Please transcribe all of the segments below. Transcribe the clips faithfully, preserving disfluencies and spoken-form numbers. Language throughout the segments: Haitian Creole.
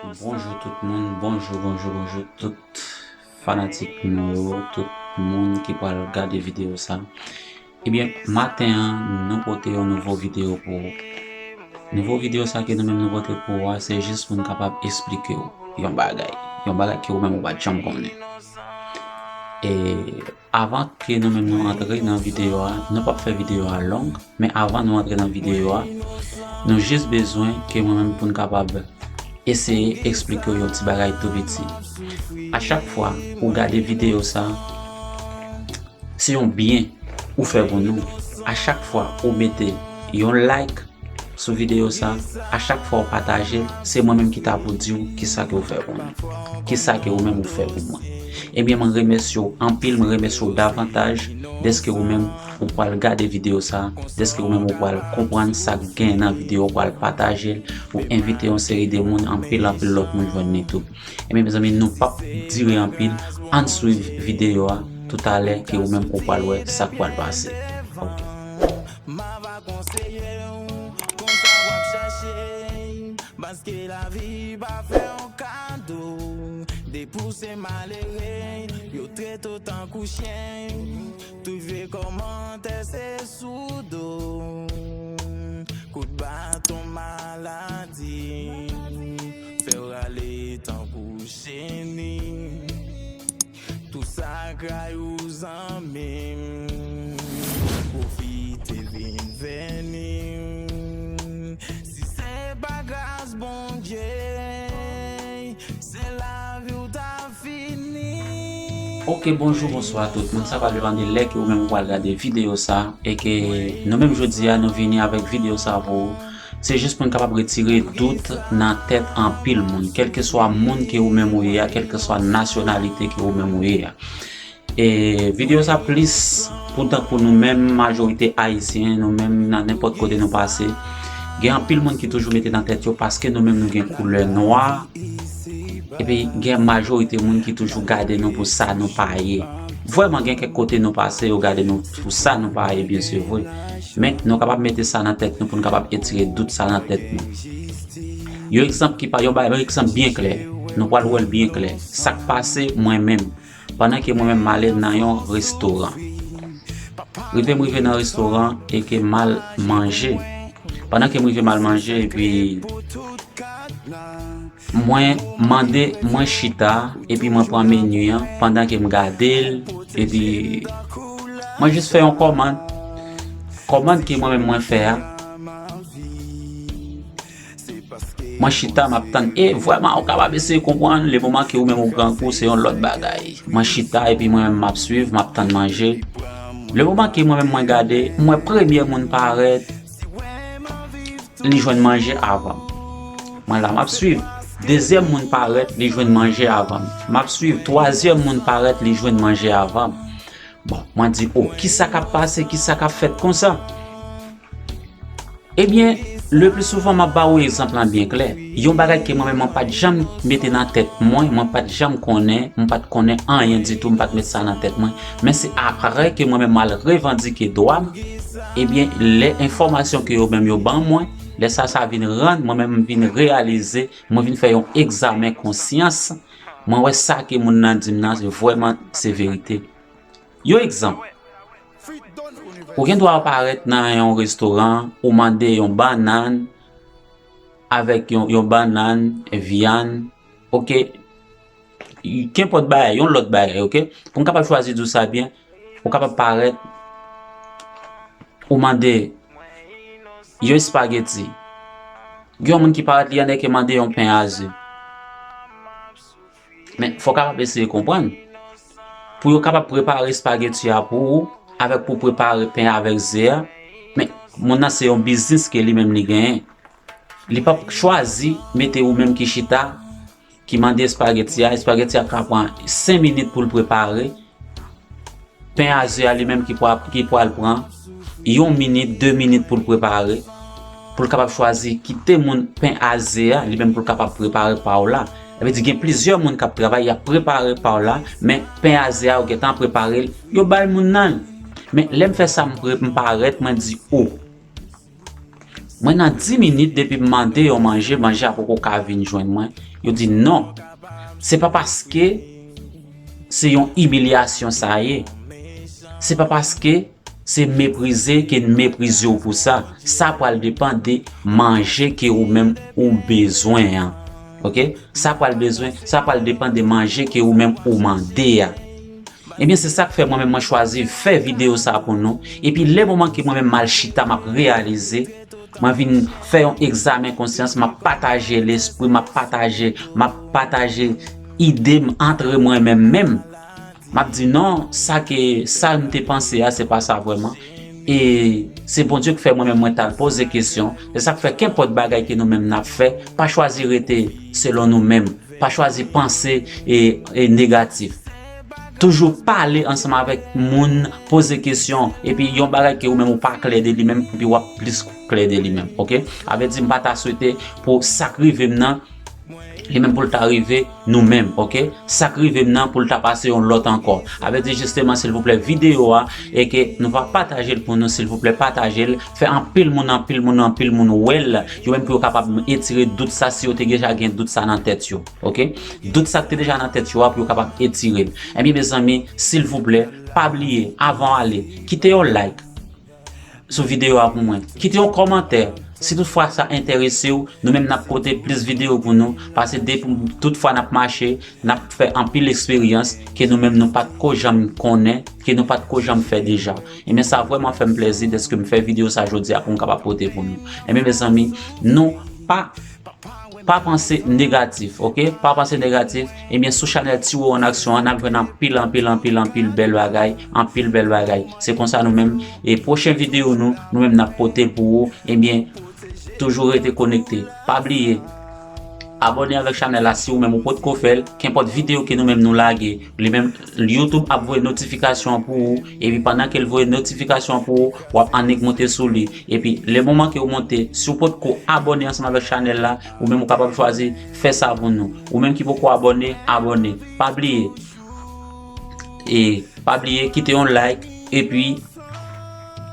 Bonjou tout moun, bonjou, bonjou, bonjou tout fanatik nou yo, tout moun ki pral gade videyo sa. Ebyen, maten an, nou pote yon nouvo videyo pou ou. Nouvo videyo sa ke nou menm nou pote pou ou a, se jis pou n kapab eksplike w yon bagay. Yon bagay ke ou menm ou pa t janm konnen. E avan ke nou menm nou antre nan videyo a, nou p ap fè videyo a long, men avan nou antre nan videyo a, nou jis bezwen ke mwen menm pou n kapab eseye eksplike w yon ti bagay tou piti. A chak fwa ou gade videyo sa, se yon byen ou fè pou nou. A chak fwa ou mete yon like sou videyo sa, a chak fwa ou pataje l, se mwen menm ki ta pou di w kisa ke ou fè pou nou. Kisa ke ou menm ou fè pou mwen. Ebyen, mwen remèsye w anpil, mwen remèsye w davantaj dèske ou menm ou pral gade videyo sa, dèske ou menm ou pral konprann sa k gen nan videyo, ou pral pataje l, ou envite yon seri de moun, anpil, anpil lòt moun jwenn li tou. Ebyen, mezanmi, nou p ap dire anpil, ann swiv videyo a, toutalè ke ou menm ou pral wè sa k pral pase. Ok. M ava konseye w, konsa w ap chache, paske lavi pa fè w kado. Depi w se malere, yo trete w tankou chen, tout vye kòmantè se sou do. Kout baton maladi, fè w rale tankou cheni. Tout sa k ray ou zanmi m, pwofite vin vini. Si se pa gras Bondye, se lavi w ta fini. Ok, bonjou, bonswa tout moun. Sa pa depann de lè ke ou menm ou pral gade videyo sa, e ke nou menm jodi a, nou vini avèk videyo sa pou ou. Se jis pou n kapab retire dout nan tèt anpil moun, kèlkeswa moun ke ou menm ou ye a, kèlkeswa nasyonalite ke ou menm ou ye a. E videyo sa plis pou tankou nou menm, majorite ayisyen, nou menm nan nenpòt kote nou pase, gen anpil moun ki toujou mete nan tèt yo paske nou menm nou gen koulè nwa, epi gen majorite moun ki toujou gade nou pou sa nou pa ye. Vrèman, gen kèk kote nou pase, yo gade nou pou sa nou pa ye, byen se vre. Men, nou kapab mete sa nan tèt nou pou nou kapab etire dout sa nan tèt nou. Yon egzanp ki pa, yon ba-, yon egzanp byen klè. Nou pral wè l byen klè. Sa k pase mwen menm, pandan ke mwen menm m ale nan yon restoran. Rive m rive nan restoran e ke m al manje. Pandan ke m rive m al manje, epi mwen mande, mwen chita, epi mwen pran meni an, pandan ke m gade l, epi mwen jis fè yon kòmand. Kòmand ke mwen menm mwen fè a, mwen chita, m ap tann. E vrèman, ou kapab eseye konprann, lemoman ke ou menm ou grangou, se yon lòt bagay. Mwen chita, epi mwen menm m ap swiv, m ap tann manje. Lemoman ke mwen menm mwen gade, m wè premye moun parèt, li jwenn manje avan m. Mwen la, m ap swiv. Dezyèm moun parèt, li jwenn manje avan m. M ap swiv. Twazyèm moun parèt, li jwenn manje avan m. Bon, mwen di, "O, kisa k ap pase? Kisa k ap fèt konsa?" Ebyen, le pli souvan, m ap ba ou egzanp lan byen klè. Yon bagay ke mwen menm, mwen pa t janm mete nan tèt mwen, mwen pa t janm konnen, mwen pa t konnen anyen ditou, mwen pa t met sa nan tèt mwen. Men se apre ke mwen menm, m al revandike dwa m, ebyen, lè enfòmasyon ke yo menm yo ban mwen, lè sa, sa vin rann, mwen menm, m vin reyalize, mwen vin fè yon egzamen konsyans, mwen wè sa ke moun nan di m nan, se vrèman, se verite. Yon egzanp, ou gen dwa parèt nan yon restoran, ou mande yon bannann avèk yon, yon bannann, vyann, oke, kenpòt bagay, yon lòt bagay, oke? Pou m kapab chwazi di w sa byen, ou kapab parèt, ou mande yon espageti. Gen yon moun ki parèt, li annik mande yon pen a ze. Men, fò w kapab eseye konprann. Pou yo kapab prepare espageti a pou ou, avèk pou prepare pen avèk ze a, men, moun nan se yon biznis ke li menm li genyen. Li p ap chwazi mete ou menm ki chita, ki mande espageti a. Espageti a ka pran senk minit pou l prepare. Pen a ze a li menm ki pral, ki pral pran yon minit, de minit pou l prepare, pou l kapab chwazi kite moun pen a ze a, li menm pou l kapab prepare pa w la. Sa vle di gen plizyè moun k ap travay, y ap prepare pa w la, men pen a ze a ou gentan prepare l, yo bay moun nan l. Men lè m fè sa, m pre-, m parèt, mwen di, "O, Mwen nan dis minit depi m mande yon manje, manje a poko ka vin jwenn mwen. Yo di non. Se pa paske se yon imilyasyon sa ye. Se pa paske se meprize ke n meprize w pou sa. Sa pral depann de manje ke ou menm ou bezwen an. Oke? Sa pral bezwen, sa pral depann de manje ke ou menm ou mande a. Ebyen, se sa k fè mwen menm mwen chwazi fè videyo sa pou nou. Epi lè moman ke mwen menm m al chita, m ap reyalize, mwen vin fè yon egzamen konsyans, m ap pataje lespri, m ap pataje, m ap pataje ide m antre mwen menm menm. M ap di non, sa ke, sa m te panse a, se pa sa vrèman. E se Bondye k fè mwen menm mwen t al poze kesyon. Se sa k fè kenpòt bagay ke nou menm n ap fè, pa chwazi rete selon nou menm. Pa chwazi panse e, e negatif. Toujou pale ansanm avèk moun, poze kesyon, epi yon bagay ke ou menm ou pa klè de li menm, epi w ap plis klè de li menm, oke? Avèdi m pa ta swete pou sa k rive m nan, li menm pou l ta rive nou menm, oke? Sa k rive m nan pou l ta pase yon lòt ankò. Avèdi jisteman, silvouplè, videyo a, e ke nou va pataje l pou nou, silvouplè, pataje l, fè anpil moun, anpil moun, anpil moun wè l, yo menm pou yo kapab etire dout sa, si yo te deja gen dout sa nan tèt yo. Oke? Dout sa k te deja nan tèt yo a pou yo kapab etire l. Ebyen, mezanmi, silvouplè, pa bliye, avan w ale, kite yon like sou videyo a pou mwen. Kite yon kòmantè. Si toutfwa sa enterese w, nou menm n ap pote plis videyo pou nou. Paske depi toutfwa n ap mache, n ap fè anpil eksperyans ke nou menm nou pa t ko janm konnen, ke nou pa t ko janm fè deja. Ebyen, sa vrèman fè m plèzi dèske m fè videyo sa jodi a pou m kapab pote pou nou. Ebyen, mezanmi, nou pa pa panse negatif, oke? Pa panse negatif. Ebyen, sou chanèl Tiwo an aksyon an, n ap jwenn anpil, anpil, anpil, anpil bèl bagay, anpil bèl bagay. Se konsa nou menm, e pwochen videyo nou, nou menm n ap pote l pou ou. Ebyen, toujou rete konekte. Pa bliye, abòne avèk chanèl la si ou menm ou potko fè l. Kenpòt videyo ke nou menm nou lage, li menm YouTube ap voye notifikasyon an pou ou. Epi pandan ke l voye notifikasyon an pou ou, w ap annik monte sou li. Epi, lè moman ke ou monte, si w potko abòne ansanm avèk chanèl la, ou menm ou kapab chwazi fè sa pou nou. Ou menm ki poko abòne, abòne. Pa bliye. E pa bliye, kite yon like. Epi,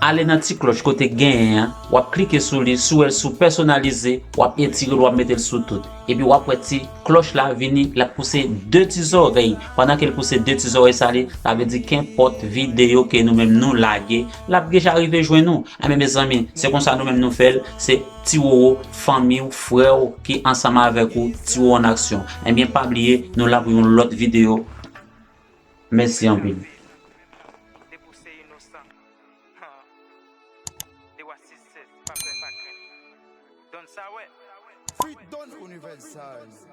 ale nan ti klòch kote genyen an. W ap klike sou li. Si w wè l sou pèsonalize, w ap etire l, w ap mete l sou tout. Epi, w ap wè ti klòch la vini, l ap pouse de ti zòrèy. Pandan ke l pouse de ti zòrèy sa li, sa vle di kenpòt videyo ke nou menm nou lage, l ap deja rive jwenn ou. Ebyen, mezanmi, se konsa nou menm nou fè l. Se Ti Wowo, fanmi w, frè w ki ansanm avèk ou, Ti Wowo an aksyon. Ebyen, pa bliye, nou la pou yon lòt videyo. Mèsi anpil. Free Don Universal.